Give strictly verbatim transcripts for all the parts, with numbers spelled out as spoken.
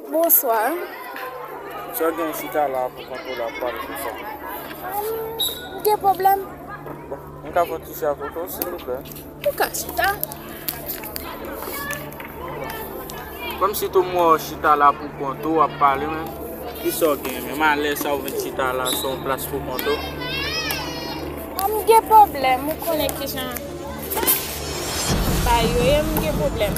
Bonswa. Sa w gen chita la pou kont ou la, pale konsa? M gen pwoblèm. Bon, m ka fè yon ti chat avèk ou, silvouplè? Ou ka chita. Kòmsi tou m wè w chita la pou kont ou, w ap pale, men kisa w gen? Menm alèz sa w vin chita la, se yon plas pou kont ou? M gen pwoblèm, ou konnen kijan bagay yo ye, m gen pwoblèm.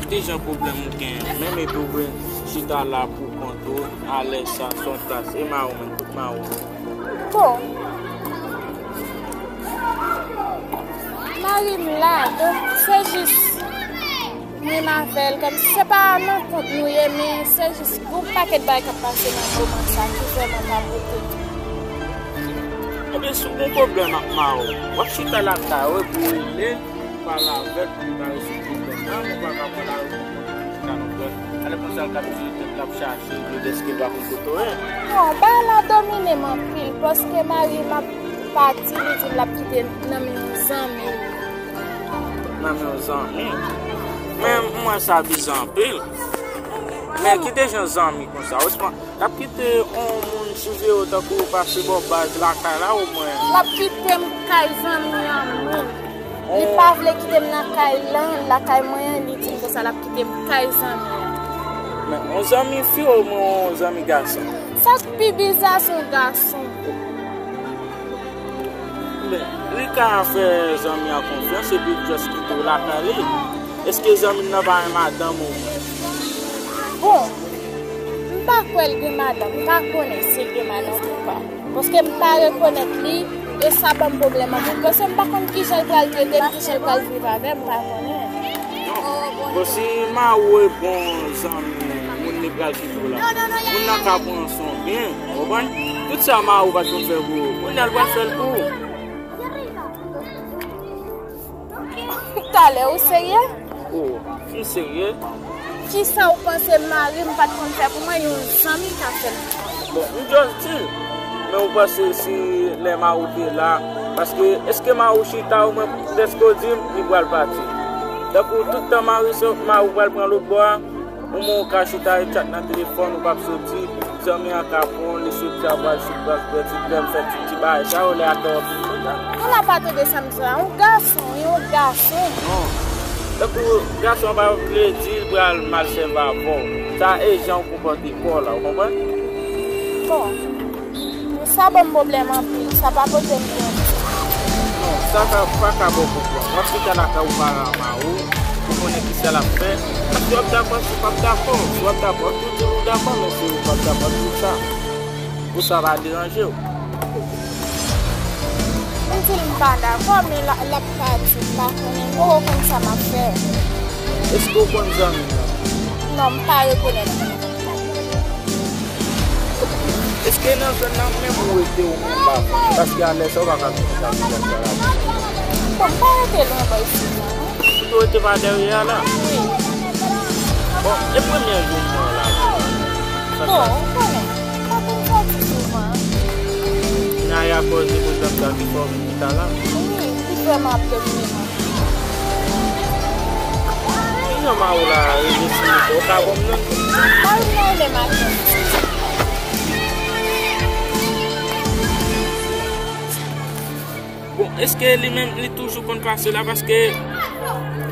Kijan pwoblèm ou gen? Menm epi w vin chita la pou kont ou, alèz sa, se yon plas, e mari w menm, tout mari w? Bon. Mari m la, donk se jis mwen m avè l, kòmsi se pa nan kont nou ye, men se jis yon pakèt bagay k ap pase nan moman sa ki vrèman pa pote. Ebyen, si w gen pwoblèm ak mari w, w ap chita lakay ou epi w rele, pale avè l pou nou ka rezoud pwoblèm nan, nou pa ka pran lari pou nou chita nan pòt. Alè konsa l k ap vire tèt l ap chache, li dèske l pa konn kote w ye. Non, bagay la domine m anpil, paske mari m ap pati, li di l ap kite m nan men yon zanmi l. Nan men yon zanmi? Men m wè sa bizan anpil. Men kite jan zanmi konsa, osman, l ap kite yon moun sou vye w tankou w pase bò baz lakay la omwen. L ap kite m kay zanmi an menm. Li pa vle kite m nan kay lan, lakay mwen an, li di m konsa l ap kite m kay zanmi an. Men yon zanmi fi omwen yon zanmi gason? Sa k pi biza se yon gason. Men, li ka fè zanmi an konfyans epi just kite w lakay li. Èske zanmi nan pa gen madanm omwen? Bon, m pa kwè l gen madanm, m pa konnen si l gen madanm ou pa. Paske m pa rekonèt li, e sa ban m pwoblèm anpil. Paske m pa konn kijan l pral trete m, kijan l pral viv avè m, m pa konnen. Non. Bon, si mari w e bon zanmi moun li pral kite w la, moun nan ka pran swen w byen, w konprann? Tout sa mari w pa t konn fè pou ou, kounye a l pral fè l pou ou. Talè, ou serye? Oh, m serye. Kisa w panse mari m pa t konn fè pou mwen, yon zanmi ka fè l? Bon, m just di l. Men ou panse si lè mari w te la, paske èske mari w chita omwen dèske w di m li pral pati? Tankou tout tan mari se mari w pral pran lòt bò a, omwen ou ka chita e tchat nan telefòn, ou p ap soti, zanmi an ka pran w, li soti a pral sou plas, bwè ti krèm, fè tout ti bagay sa yo, lè a tò w ap vin kontan. Ou la pa tande sa m di la, yon gason, wi, yon gason. Non. Tankou gason an pa vle di l pral mal sèvi avè w. Sa e jan w konpòte kò w la, ou konprann? Bon. Sa ban m pwoblèm anpil, sa pa pote m byen. Non, sa ka, pa ka ba w pwoblèm. W ap chita lakay ou pale a mari w, ou konnen kisa l ap fè. Si w ap dakò, si w p ap dakò, si w ap dakò, tou di l ou dakò, men si w p ap dakò, di l sa. Pou sa pa deranje w. M di l m pa dakò, men l ap pati, m pa konnen, m poko konn sa m ap fè. Èske w konn zanmi m nan? Non, m pa rekonèt li. Èske nan zòn nan menm ou rete ou menm pa konnen? Paske alè sa ou pa ka tounen sa ki fè sa la. Bon, m pa rete lwen bò isit la, non. Ou rete pa dèyè a la? Wi. Bon, e premye jou m wè w la. Bon, ou konnen, m pa konn soti souvan. Naya koze pou zam sa ki fè w vin chita la? Wi, li vrèman ap domine mwen. Kijan mari w la rele silvouplè? Ou ka ban m non? Mari m nan rele Maten. Bon, èske li menm li toujou konn pase la? Paske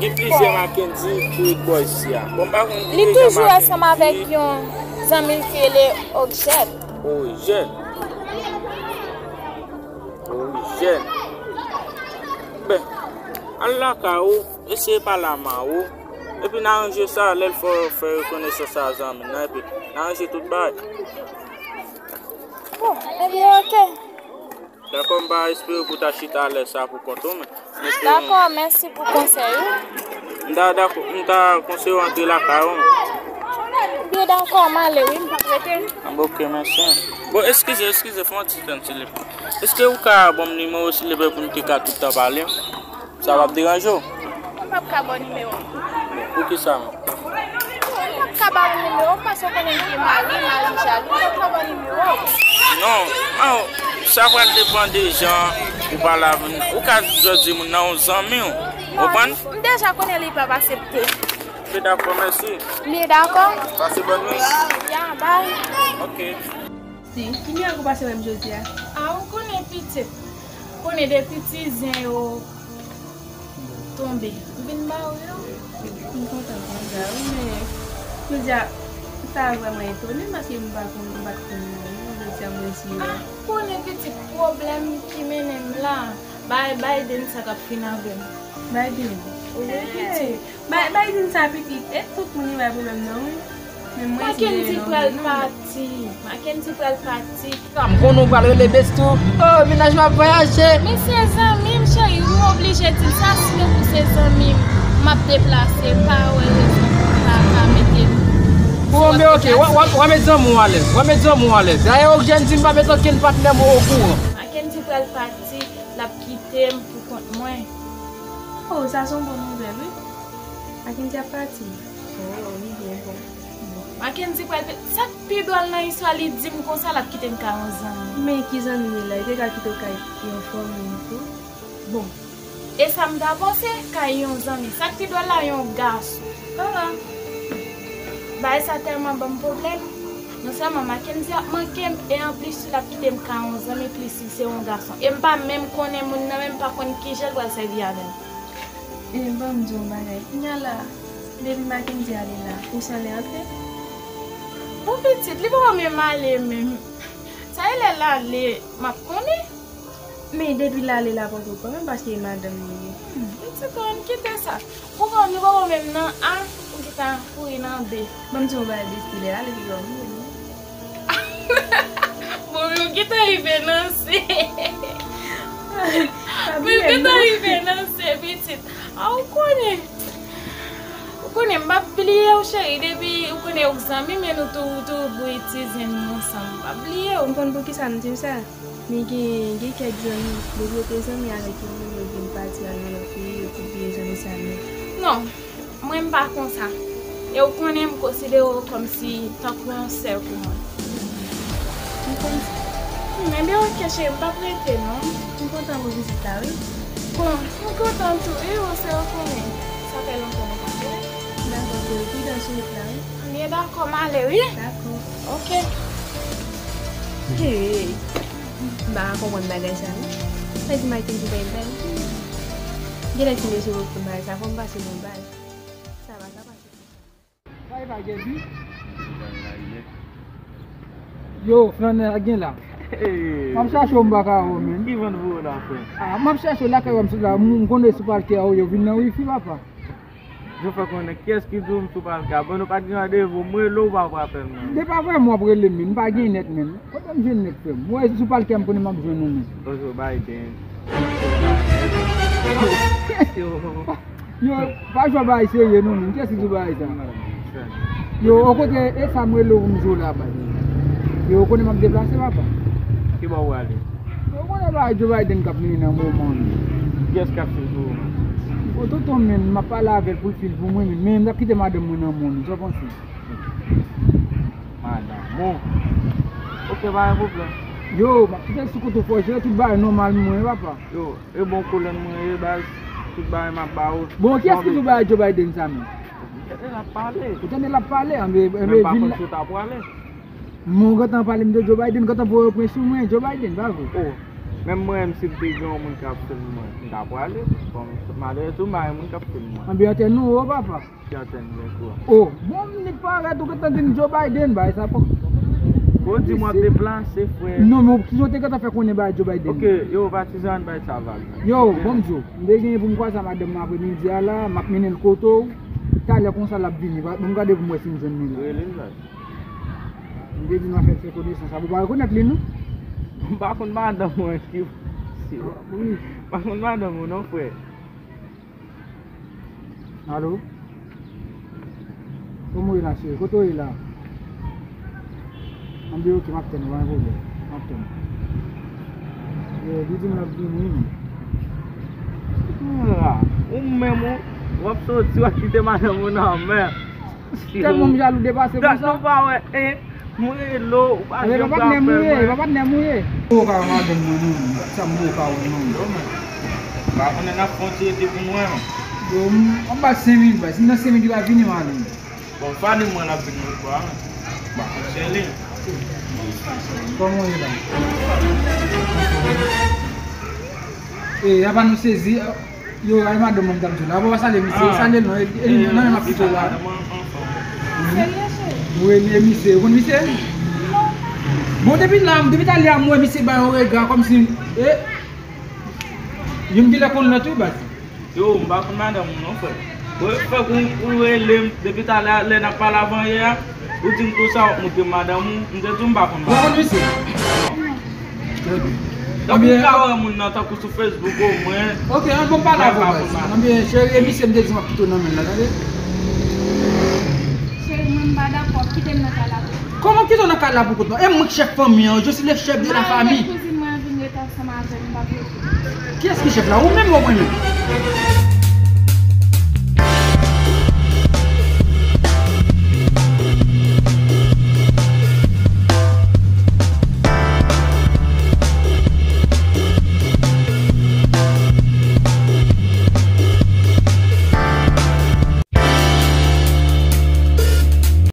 gen plizyè Mackendy ki bò isi a. Bon, m pa konn. Li toujou ansanm avèk yon zanmi l ki rele Ogèn. Ogèn. Wi, jèn. Ben, al lakay ou, eseye pale a mari w, epi n aranje sa, lè l fè w fè rekonesans a zanmi n nan, epi n aranje tout bagay. Bon, ebyen, oke. Dakò, m pa espere pou w ta chita lè sa pou kont ou, men. Dakò, mèsi pou konsèy ou. M ta dakò, m ta konseye w antre lakay ou. Byen dakò, m ale wi, m p ap rete. Ah, bon, oke, mèsi. Bon, eskize, eskize, fè yon ti tan, silvouplè. Èske ou ka ban m nimewo w, silvouplè, pou n te ka tout tan pale? Sa p ap deranje w? M p ap ka ba w nimewo m. Poukisa? Ou p ap ka ba m nimewo m paske ou konnen m gen mari, mari jalou, ou p ap ka ba m nimewo m. Non, non, sa pral depann de jan ou pale avè m. Ou ka jis di moun nan yon zanmi w, ou konprann? M deja konnen li p ap aksepte. Dakò, mèsi. Byen dakò. Pase bòn nwit. Ya, bay. Ok. Si, ki mirak ou pase wè m jodi a? A, ou konnen pitit. Konnen depi ti zen yo tonbe. M vin ba ou yo. M kontan konsa, wi, men jodi a, sa vrèman etone m paske m pa konn, m pa t konn mwen, wi, jodi a m resi la. A, konnen pitit pwoblèm ki mennen m la. Bay, Biden sa k ap fin avè m. Biden? Wi, pitit. Bay, Biden sa pitit, e tout moun li bay pwoblèm nan, wi. Men mwen Mackenzie pral pati. Mackenzie pral pati. M konnen w pral rele Bestou. Oh, mennaj m ap vwayaje. Men se zanmi m, cheri, m oblije di l sa, sinon pou se zanmi m, m ap deplase, m pa wè rezon pou m pa ka mete l. Bon, men ok, w a, w a, w a met zanmi w alèz. W a met zanmi w alèz. Dayè, Ogène di m pa met okenn patnè m okouran. Mackenzie pral pati, l ap kite m pou kont mwen. Oh, sa se yon bon nouvèl, wi. Mackenzie ap pati. Oh, li byen bon. Mackenzie pral pe-, sa k pi dwòl nan istwa, li di m konsa l ap kite m kay yon zanmi. Men ki zanmi li la? Li te ka kite w kay yon fanmi tou. Bon, e sa m ta panse, kay yon zanmi. Sa k pi dwòl la, yon gason. Ah, ah. Bagay sa tèlman ban m pwoblèm. Non sèlman Mackenzie ap manke m, e anplis tou l ap kite m kay yon zanmi, plis si se yon gason. E m pa menm konnen moun nan, menm pa konn kijan l pral sèvi avè m. E ban m di w yon bagay. Kounye a la, depi Mackenzie ale la, ou san lè antre? Bon, pitit, li poko menm ale menm. Sa e lè l ale, m ap konnen. Men depi l ale la poko pran menm paske e madanm li ye. Hmm, pitit, ann kite sa. Ou konn nou poko menm nan A, ou gentan kouri nan B. Ban m di w yon bagay, Besti, lè ale li dòmi wi. Bon, men w gentan rive nan C. Men w gentan rive nan C, pitit. A, ou konnen. Ou konnen, m p ap bliye w, cheri. Depi, ou konnen, ou zanmi m, e nou tou, tou bouyi ti zen nou ansanm. M p ap bliye w. M konn poukisa m di w sa. Men gen, gen kèk zanmi, depi yo te zanmi avèk yon moun, yo vin pati al nan lòt peyi, yo tou bliye zanmi sa yo. Non, mwen m pa konsa. E ou konnen m konsidere w kòmsi tankou yon sè pou mwen. M konn sa. Hmm, ebyen, ok, cheri, m p ap rete, non. M kontan pou vizit la, wi. Bon, m kontan tou, wi, ou se ou konnen. Sa fè lontan nou pa wè. Dakò, cheri, pridans sou wout la, wi. Ebyen, dakò, m ale, wi. Dakò. Ok. Hey, m pa ka konprann bagay sa, non. Sa di Mackenzie pa gen bal. Genlè ti mesye yo konn bagay sa, fò m pase nan bal. Sa va, sa pase konsa. Sa e pa Gaby? Yo, flannè a gen la. Hey. M ap chache w, m pa ka wè w, menn. Ki van voye w la, frè? Ah, m ap chache w lakay w, m sot la, m, m konnen sou palkè a w ye, w vin nan wifi, papa. Yo fè konnen, kiyès ki di w m sou palkè a? Bon, nou pa t gen randevou, m rele w, ou pa pran apèl mwen. Se pa vrè m w ap rele m, menn, m pa gen nèt, menn. Kote m jwenn nèt, frè m? Mwen, sou palkè a m konnen m ap jwenn ou, menn. Bonjou, Biden. Yo, pa jwe bagay serye non, menn. Kiyès ki di w bagay sa? Yo, o kote, e sa m rele w pou m di w la, baz. Yo, ou konnen m ap deplase, papa. Ki bò w prale? Yo, ou konnen bagay Joe Biden k ap mennen nan moman an. Kiyès k ap fil pou ou? O tonton, menn, m ap pale avè l pou l fil pou mwen, menn. Men m t ap kite madanm mwen nan men w, menn. Sa w panse? Madanm ou? Ok, pa gen pwoblèm. Yo, m ap kite l sou kote w, fò w jere tout bagay nòmal mwen, papa. Yo, e bon kolèn mwen ye, baz, tout bagay m ap ba ou. Bon, kiyès ki di w bagay Joe Biden sa menm? Ou tande l ap pale. Ou tande l ap pale, anben, men m pa konn si w ta prale. Mwen gentan pale m de Joe Biden, gentan voye pwen sou mwen, Joe Biden, pa vre? Oh, menm mwen menm, si m te gen yon moun k ap fil mwen, m ta prale. Bon, malerèzman, m pa gen moun k ap fil mwen. Anben, antèn ou wo, papa. Ki antèn gen kouran? Oh, bon, m nik parèt, ou gentan di m Joe Biden, bay sa poko. Bon, di m w ap deplase, frè. Non, men kijan w te gentan fè konnen bay Joe Biden? Ok, yo, patizan, bay sa vag. Yo, bon, m di w, m te genyen pou m kwaze ak madanm mwen apremidi a la, m ap mennen l kote w. Talè konsa l ap vini, m gade pou m wè si m jwenn li la. Rele l la. M te di m ap fè l fè konesans avè w. Ou pa rekonèt li, non? M pa konn madanm mwen ki. M pa konn madanm ou, non, frè. Alo? Kòman w ye la, cheri? Kote w ye la? Anben, ok, m ap tann ou, pa gen pwoblèm. M ap tann ou. Yo, li di m l ap vini, wi. Ah, ou menm, ou, w ap soti, w ap kite madanm ou nan mè. Tèlman m jalou depase konsa. Dat nou pa wè, eh. Mwen rele w, ou pa janm gen apèl mwen. Anben, pa patnè m ou ye, pa patnè m ou ye. Ou ka wè madanm mwen, non, sa m ou ka wè, non. Yo, men. M pa konnen n ap fè yon ti rete pou mwen, non. Yo, m ap ba senk minit, baz. Si m nan senk minit, li pa vini, m ale. Bon, Fanny, mwen, l ap vin lòt bò a. M pa konn si se li. Kòman w ye la? E, apa nou sezi? Yo, ay madanm mwen m t ap di w la. Apa w pa salye misye? Ah. Salye l non. E, e, li nan menm ap kite w la. Madanm mwen anfòm. Serye, cheri? Wi, li e misye. Ou konn misye? Non. Bon, depi la, depi talè a, m wè misye ba yon rega kòmsi, e, youn genlè konn lòt, wi, baz. Yo, m pa konn madanm ou non, frè. Ou fèk ou, ou rele m depi talè a, lè n ap pale avan yè a, ou di m konsa w ap montre m madanm ou, m te di w m pa konn madanm ou. Ou konn misye? Donk ou ka wè moun nan tankou sou Facebook omwen. Ok, an bon pale avè w, baz. Anbyen, cheri, e misye m te di m ap kite w nan men l la, tande. Cheri, mwen m pa dakò, kite m nan kay la pou kont mwen. Kòman kite w nan kay la pou kont mwen? E mwen k chèf fanmi an, je suis le chef de la famille. Kouzin mwen vin ret ansanm avè m, m p ap rete. Kiyès ki chèf la? Ou menm ou mwen menm?